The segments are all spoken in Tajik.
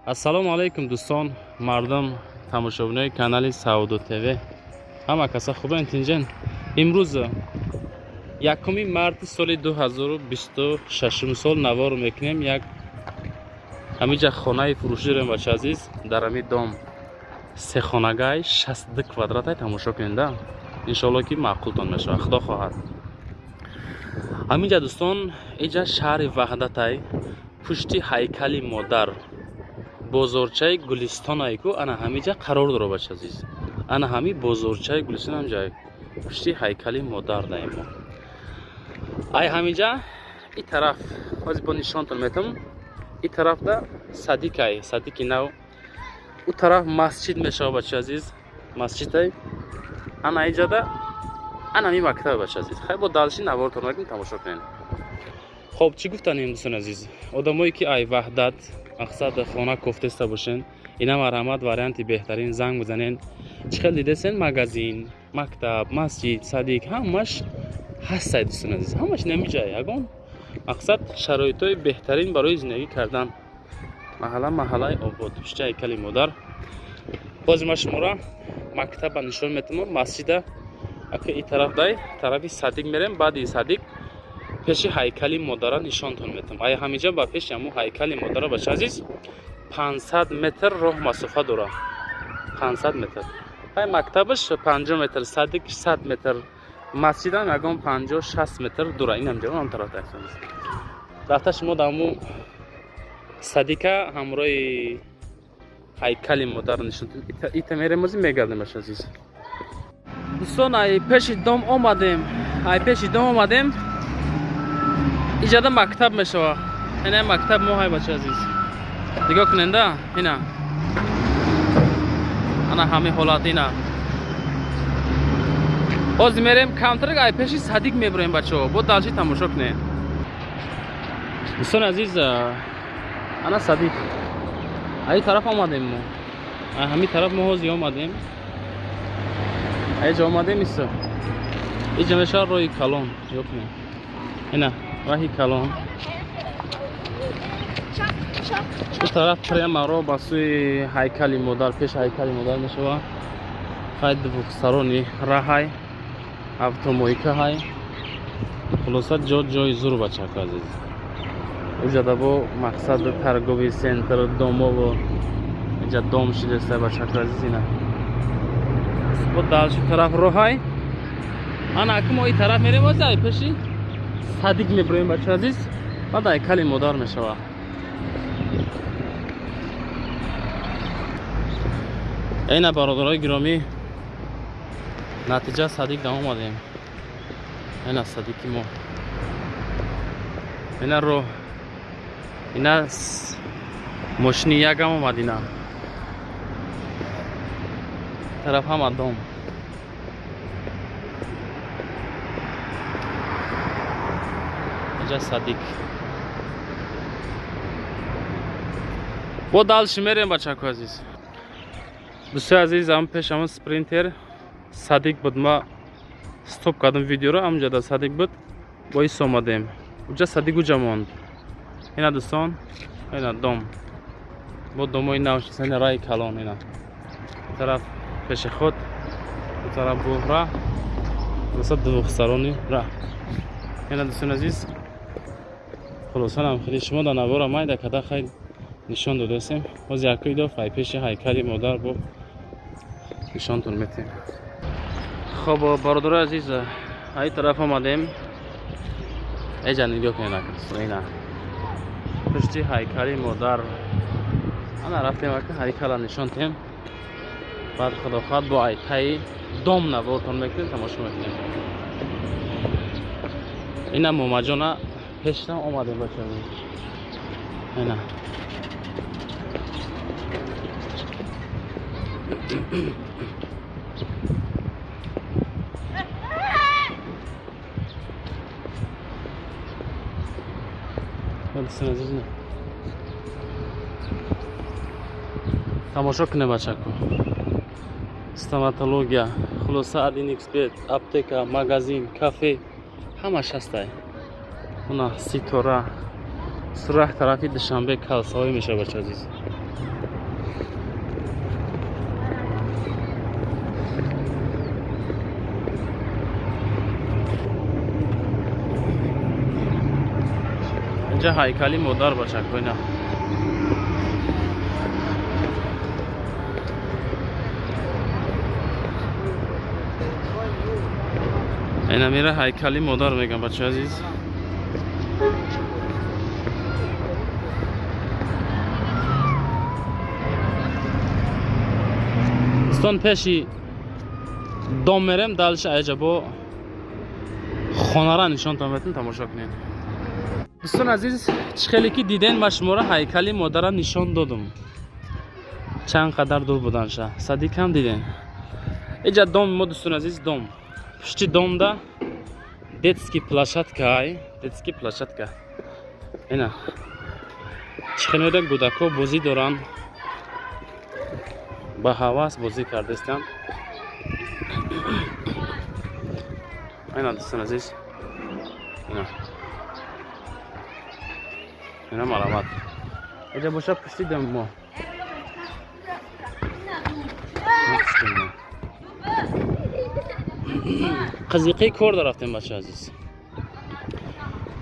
Ассалому алайкум, дӯстон, мардум, тамошобинои канали Савдо ТВ. Ҳама каса хубен, тинҷен? Имрӯз 1 марти соли 2026 сол навор мекунем. Як ҳамиҷа хонаи фурӯшӣ дорем, бача азиз, дар ҳами дом сехонагай 62 квадратай, тамошо кунед, да, иншоалло ки маъқултон мешавад, худо хоҳад. Ҳаминҷа, дӯстон, иҷа шаҳри Ваҳдатай, пушти ҳайкали модар, бозорчаи Гулистонай ку, ана ҳамиҷа қарор дора, бача азиз. Ана ҳами бозорчаи Гулистон ҳамҷа пушти ҳайкали модар даем мо. Ай ҳамиҷа и тараф ҳозир бо нишонтон метам, и тарафда садикай, садики нав, у тараф масҷид мешава, бача азиз, масҷидай. Ана иҷада ана ҳами мактаб, бача азиз. Хай, бо дальше навортон мекунем, тамошо кунем. Хоб, чӣ гуфтанем, дӯстони азиз? Одамое ки ай Ваҳдат мақсад хона кофтеста бошен, ина марҳамат, варианти беҳтарин, занг бизанен. Чӣ хел дидесен, магазин, мактаб, масҷид, садик ҳамаш ҳастай, дӯстони азиз, ҳамаш намиҷай. Ягон мақсад шароитҳои беҳтарин барои зиндагӣ кардан. Маҳалла маҳаллаи обод, пушти ҳайкали модар. Боз ма шуморо мактаба нишон метамон, масҷида. Ака, и тараф дай тарафи садик мерем, баъди садик пеши ҳайкали модара нишонтон метам. Ай ҳамиҷа ба пеши ҳамун ҳайкали модара, бача азиз, 500 метр роҳ масофа дора, 500 метр. Ай мактабаш 50 метр, садик 100 метр, масҷидам ягон 50-60 метр дура. Инам ҷо он тараф рафта, шумо дар ҳамун садика ҳамроҳи ҳайкали модар нишонтон. Ита мерем, ози мегардем, бача азиз. Дӯстон, ай пеши дом омадем, ай пеши дом омадем. Иҷада мактаб мешава, ина мактаб мо ҳай, бача азиз, нигоҳ куненда, ина ана ҳамин ҳолат. Ина ҳозир мерем камтарак, ай пеши садик мебуроем, бачаҳо, бо дальше тамошо кунем. Дӯстони азиз, ана садик, ай тараф омадем мо, ай ҳамин тараф мо ҳозир омадем, айҷа омадем. Исо иҷа мешавад роҳи калон, нигоҳ кунем, ина роҳи калон. Ду тараф прямо роҳ ба сӯи ҳайкали модар, пеши ҳайкали модар мешавад. Хай, двухсторонний раҳай, автомойка ҳай. Хулоса, ҷо ҷои зур, бачако азиз. Уҷада бо мақсад торговый центр, домову иҷа дом шидеста, бачако азиз. Ина бо дальше тараф роҳай. Ана аки мо и тараф мерем, ози ай пеши садик мебуроем, бача азиз, баъд ҳайкали модар мешавад. Эна, бародарои гиромӣ, натиҷа садик да омадем. Ина садики мо, ина роҳ, ина мошини ягам омад. Ина тараф ҳама дом. Инҷа садик, бо дальше мерем, бачако азиз. Дӯстои азиз, ам пеш ҳамон спринтер садик буд, ма стоп кардам видеоро, ҳамҷода садик буд, боис омадем уҷа, садик уҷа монд. Ина, дӯстон, ина дом, бо домои нав, ина раи калон, ина тараф пеши худ, ду тараф бо ра, хулоса двухсторонний ра. Ина, дӯстони азиз, хулоса нам хеле шумо дар навора майда када хай нишон додасем. Ҳозир якои доф ай пеши ҳайкали модар бо нишонтон метем. Хоб, бародарои азиз, ай тараф омадем. Эҷа нигоҳ кунед, ина пушти ҳайкали модар. Ана рафтем, ака ҳайкала нишон тем, баъд худо хоҳад бо айтаи дом навортон мекунем, тамошо мекунем. Ина момаҷона пешам омадем, бача, ина. Дӯстони азиз, тамошо кунем, бачако. Стоматология, хулоса, один эксперт, аптека, магазин, кафе ҳамаш ҳастай. Уна ситора сураҳ тарафи Душанбе калсавоӣ мешавад, бача азиз. Инҷа ҳайкали модар бачако ина. Ина мера ҳайкали модар мегам бачаи азиз. Дӯстон пеши дом мерем, дальше айҷа бо хонара нишонтон метем, тамошо кунед. Дӯстон азиз, чӣ хеле ки диден, ма шуморо ҳайкали модарам нишон додум. Чанд қадар дур буданша. Садикам диден. Иҷа дом мо дӯстон азиз, дом. Пушти домда детский площадка ай, детский площадка. Ина. Чӣ хеле кӯдако бозӣ доранд. Ба ҳавас бозӣ кардастанд. Ина дӯстон азиз. Ина. Ина марамат. Иҷа боша пушти дом мо. Қызиқи кор дарафтем бача азиз.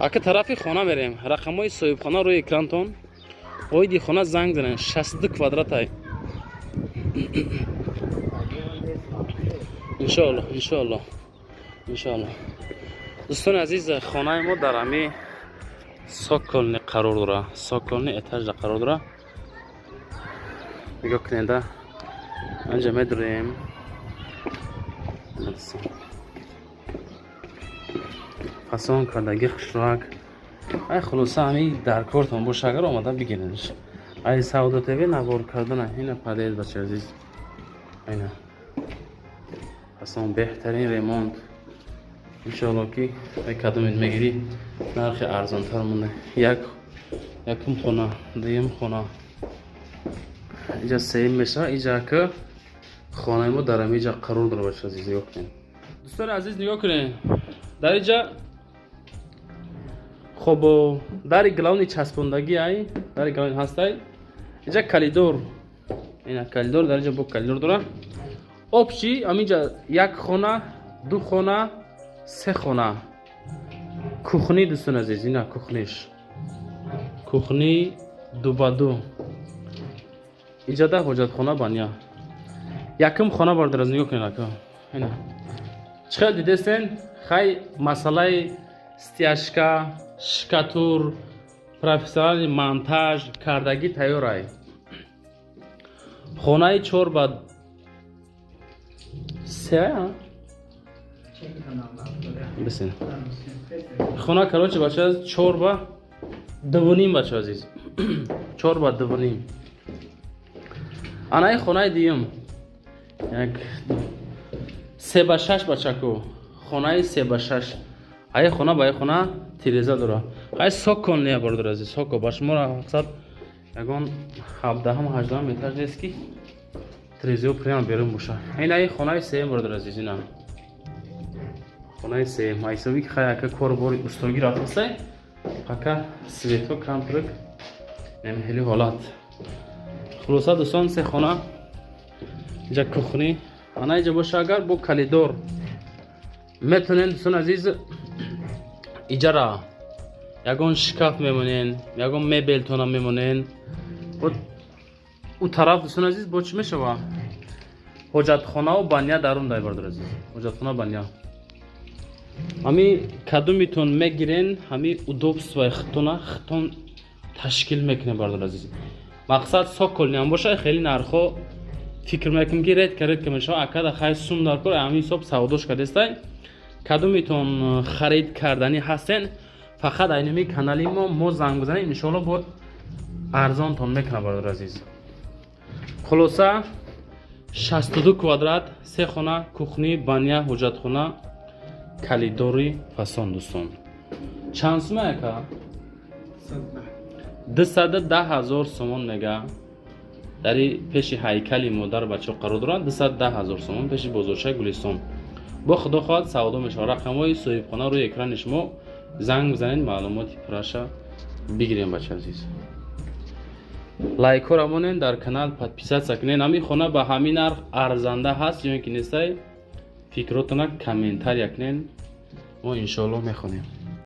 Ака тарафи хона мерем. Рақамҳои соҳибхона рӯи экрантон. Оиди хона занг занен. 62 квадратай. Иншоалло, иншоалло. Иншоалло. Дӯстони азиз, хонаи мо дар ҳами Соколни қарор дора. Соколни этажда қарор дора. Нигоҳ кунед, анҷа медурем. Фасон кардаги хушрак. Ай хулоса ҳами дар кортон боша, агар омада бигиренш. Ай Савдо ТВ навор кардана ина подъезд бача азиз. Айна. Фасон беҳтарин ремонт. Иншоалло ки ай кадомит мегирӣ нархи арзонтар монда. Якум хона, дуюм хона. Иҷа сеюм мешава, иҷа ки хонаи мо дар ҳамин ҷа қарор дора бача азиз, нигоҳ кунед. Дӯстони азиз, нигоҳ кунед. Дар иҷа хоб дари главни часпондагӣ ай, дари главни ҳастай. Иҷа коридор. Ина коридор, дар иҷа бо коридор дора. Общий ҳаминҷа як хона, ду хона, се хона. Кухни дӯстони азиз, ина кухниш. Кухни ду ба ду. Иҷада ҳоҷатхона баня. Якум хона бардор аз нигоҳ кунед ака. Ина. Чӣ хел дидестен? Хай масъалаи стяжка, шкатур, профессионални монтаж кардагӣ тайёр ай. Хонаи 4 ба 3 бисин. Хона короче бача 4 ба 2.5 бача азиз. 4 ба 2.5. Анаи хонаи дуюм. Як 3 ба 6 бачаку. Хонаи 3 ба 6. Ай хона ба ай хона тиреза дора. Ай сокол не бардор азиз, сокол ба шумо мақсад ягон 17-18 метр нест ки тирезао прямо берун боша. Ин ай хонаи сеюм бардор азиз, ина. Хонаи сеюм. Ай ҳисоби ки хай ака кор бори устогӣ рафтастай. Пока свето камтрик немхели ҳолат. Хулоса дӯстон, се хона. Иҷа кухни. Ана иҷа боша агар бо коридор метонен дӯстон азиз иҷара ягон шкаф мемонен, ягон мебелтона мемонен. У тараф дӯстон азиз бо чӣ мешава? Ҳоҷатхонаву баня дарун дай бардор азиз. Ҳоҷатхона баня. Ҳами кадумитон мегирен, ҳами удобствои хитона хитон ташкил мекунем бардор азиз. Мақсад соколниам боша, хеле нархо фикр мекунем ки редка редка мешава. Акада хай сум дар кор ҳами ҳисоб савдош кардестай. Кадумитон харид карданӣ ҳастен, фақат айнами канали мо занг бизанед, иншоалло бо арзонтон мекунам бародар азиз. Хулоса 62 квадрат, се хона, кухни, баня, ҳоҷатхона, коридори фасон дӯстон. Чанд сума яка? 210 000 сомон мега. Дари пеши ҳайкали модар бачаҳо қарор доранд. 210 000 сомон пеши бозорчаи Гулистон. Бо худо хоҳад савдо мешавад. Рақамҳои соҳибхона рӯи экрани шумо, занг бизанед, маълумоти пурраша бигирем бача азиз. Лайкҳоро монен, дар канал подписаться кунед. Ҳамин хона ба ҳамин нарх арзанда ҳаст ё ин ки нестай? Фикротона комментария кунед, мо иншоалло мехонем.